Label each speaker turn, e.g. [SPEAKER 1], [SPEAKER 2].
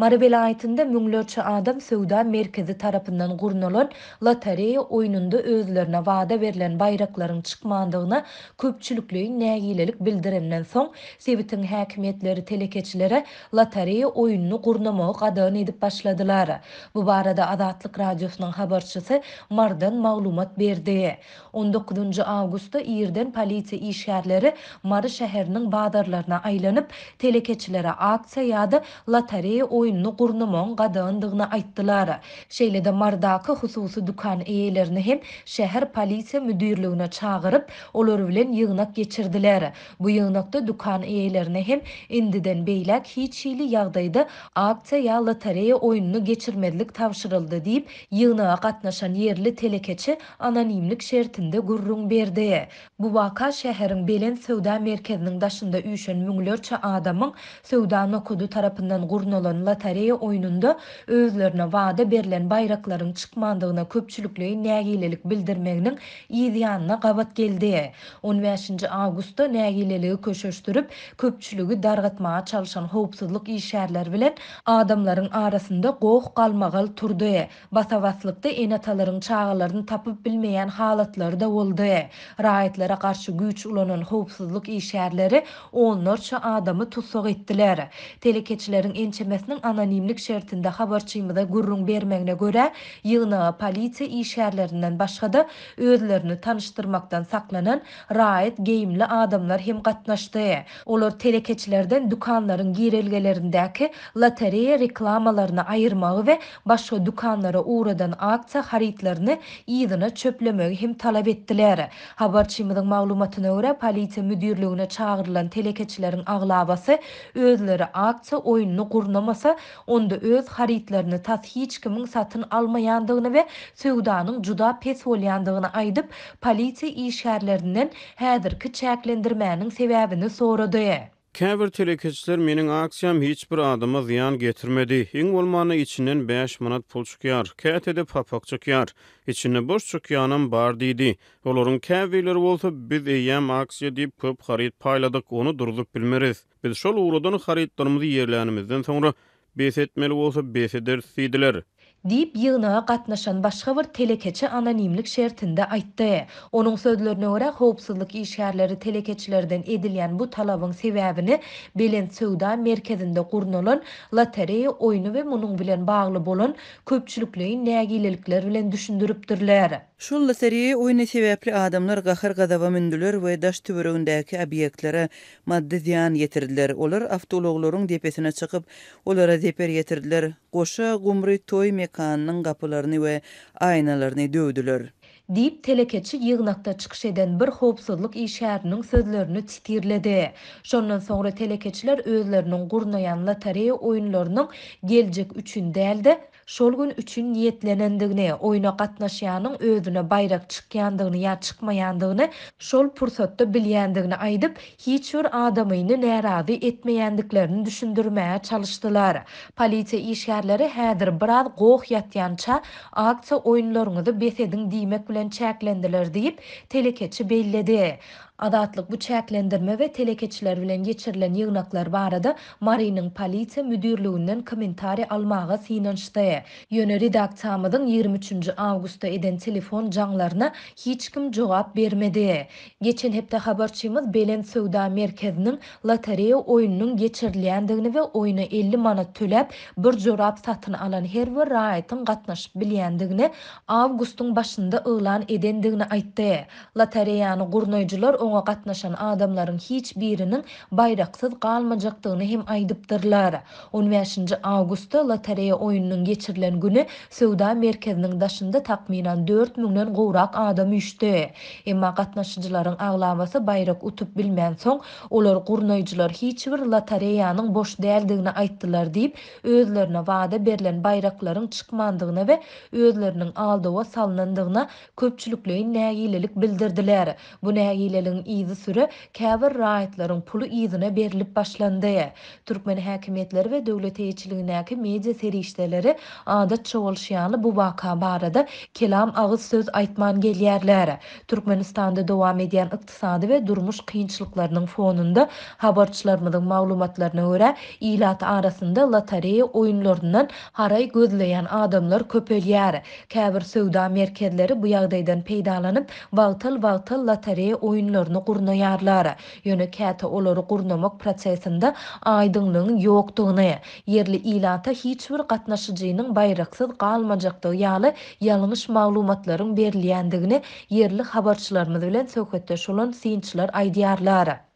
[SPEAKER 1] Mary welaýatynda müňlerçe adam söwda merkezi tarapyndan gurnalan lotereýa oýnunda özlerine wada berlen baýraklaryň çykmandygyna köpçülikleýin nägilelik bildirenden soň, sebitiň häkimiýetleri telekeçilere lotereýa oýnuny gurnamagy gadagan edip başladylar. Bu barada Azatlyk Radiosynyň habarçysy Marydan maglumat berdi. On dokuzynjy awgustda irden polisiýa işgärleri Mary şäheriniň bazarlaryna aýlanyp, telekeçilere aksiýa ýa-da lotereýa oýnuny gurnamagyň gadagandygyny aýtdylar. Şeýle-de Marydaky hususy dükan eýelerini hem şäher polisiýa müdirligine çagyryp, olar bilen ýygnak geçirdiler. Bu ýygnakda dükan eýelerine hem indiden beýläk hiç hili ýagdaýda aksiýa ýa lotereýa oýnuny geçirmezlik tabşyryldy diýip, ýygnaga gatnaşan ýerli telekeçi anonimlik şertinde gürrüň berdi. Bu waka şäheriň Belent söwda merkeziniň daşynda üýşen müňlerçe adamyň söwda nokady tarapyndan gurnalan lotereýa oýnunda özlerine wada berlen baýraklaryň çykmandygyna köpçülikleýin nägilelik bildirmeginiň yz ýanyna gabat geldi. On bäşinji awgustda nägileligi köşeşdirip, köpçüligi dargatmaga çalşan howpsuzlyk işgärleri bilen adamlaryň arasynda goh-galmagal turdy. Basa-baslykda ene-atalaryň çagalaryny tapyp bilmeýän halatlary-da boldy. Raýatlara garşy güýç ulanan howpsuzlyk işgärleri onlarça adamy tussag etdiler. Telekeçileriň ençemesiniň anonimlik şertinde habarçymyza gürrüň bermegine görä, ýygnaga polisiýa işgärlerinden başga-da, özlerini tanyşdyrmakdan saklanan raýat geýimli adamlar hem gatnaşdy. Olar telekeçilerden dükanlaryň girelgelerindäki lotereýa reklamalaryny aýyrmagy we başga dükanlara ugradan aksiýa harytlaryny yzyna çöplemegi hem talap etdiler. Habarçymyzyň maglumatyna görä, polisiýa müdirligine çagyrylan telekeçileriň aglabasy özleri aksiýa oýnuny gurnamasa, onda öz harytlaryny tas hiç kimiň satyn almaýandygyny we söwdanyň juda pes bolýandygyny aýdyp, polisiýa işgärlerinden häzirki çäklendirmäniň sebäbini sorady.
[SPEAKER 2] Käbir telekeçiler meniň aksiýam hiç bir adama zyýan getirmedi, iň bolmanda içinden bäş manat pul çykýar, käte-de papak çykýar, içinde boş çykýanam bar diýdi. Olaryň käbirleri bolsa biz eýýäm aksiýa diýip köp haryt paýladyk, ony durzup bilmeris. Biz şol ugradan harytlarymyzy ýerlänimizden soňra bes etmeli bolsa bes ederis diýdiler.
[SPEAKER 1] Diýip, ýygnaga gatnaşan başga bir telekeçi anonimlik şertinde aýtdy. Onuň sözlerine görä, howpsuzlyk işgärleri telekeçilerden edilýän bu talabyň sebäbini Belent söwda merkezinde gurnalan lotereýa oýny we munuň bilen bagly bolan köpçülikleýin nägilelikler bilen düşündiripdirler.
[SPEAKER 3] Şol lotereýa oýny sebäpli adamlar gahar-gazaba mündüler we daş-töweregindäki obýektlere maddy zyýan ýetirdiler. Olar awtoulaglaryň depesine çykyp, olara zeper ýetirdiler, goşa gumry toý mekanynyň gapylaryny we aýnalaryny döwdüler.
[SPEAKER 1] Diýip, telekeçi ýygnakda çykyş eden bir howpsuzlyk işgäriniň sözlerini sitirledi. Şondan soňra telekeçiler özleriniň gurnaýan lotereýa oýunlarynyň geljek üçin däl-de, şol gün üçin niýetlenendigini, oýna gatnaşýanyň özüne baýrak çykýandygyny ýa çykmaýandygyny şol pursatda bilýändigini aýdyp, hiç bir adamyny närazy etmeýändiklerini düşündirmäge çalyşdylar. Polisiýa işgärleri häzir biraz goh ýatýança aksiýa oýunlaryňyzy bes ediň diýmek bilen çäklendiler diýip, telekeçi belledi. Azatlyk bu çäklendirme we telekeçiler bilen geçirilen ýygnaklar barada Marynyň polisiýa müdirliginden kommentariý almaga synanyşdy. Ýöne redaksiýamyzyň 23 nji awgustda eden telefon jaňlaryna hiç kim jogap bermedi. Geçen hepde habarçymyz Belent söwda merkeziniň lotereýa oýnunyň geçirilýändigini we oýna 50 manat töläp, bir jorap satyn alan her bir raýatyň gatnaşyp bilýändigini awgustyň başynda yglan edendigini aýtdy. Lotereýany gurnaýjylar oňa gatnaşan adamlaryň hiç biriniň baýraksyz galmajakdygyny hem aýdypdyrlar. On bäşinji awgustda lotereýa oýnunyň geçirilen güni söwda merkeziniň daşynda takmynan dört müňden gowrak adam üýşdi. Emma gatnaşyjylaryň aglabasy baýrak utup bilmänsoň, olar gurnaýjylar hiç bir lotereýanyň boş däldigini aýtdylar diýip, özlerine wada berlen baýraklaryň çykmandygyna we özleriniň aldawa salnandygyna köpçülikleýin nägilelik bildirdiler. Bu nägileligiň Heläkçiligiň yzysüre käbir raýatlaryň puly yzyna berlip başlandy. Türkmen häkimiýetleri we döwlet eýeçiligindäki media serişdeleri adatça bolşy ýaly bu waka barada kelam agyz söz aýtman gelýärler. Türkmenistanda dowam edýän ykdysady we durmuş kynçylyklarynyň fonunda, habarçylarymyzyň maglumatlaryna görä, ilat arasynda lotoreýa oýunlaryndan haraý gözleýän adamlar köpelýär. Käbir söwda merkezleri bu ýagdaýdan peýdalanyp, wagtal-wagtal lotoreýa oýunlaryny gurnaýarlar. Ýöne käte olary gurnamak prosesinde aýdyňlygyň ýokdugyny, ýerli ilata hiç bir gatnaşyjynyň baýraksyz galmajakdygy ýaly ýalňyş maglumatlaryň berilýändigini ýerli habarçylarymyz bilen söhbetdeş bolan synçylar aýdýarlar.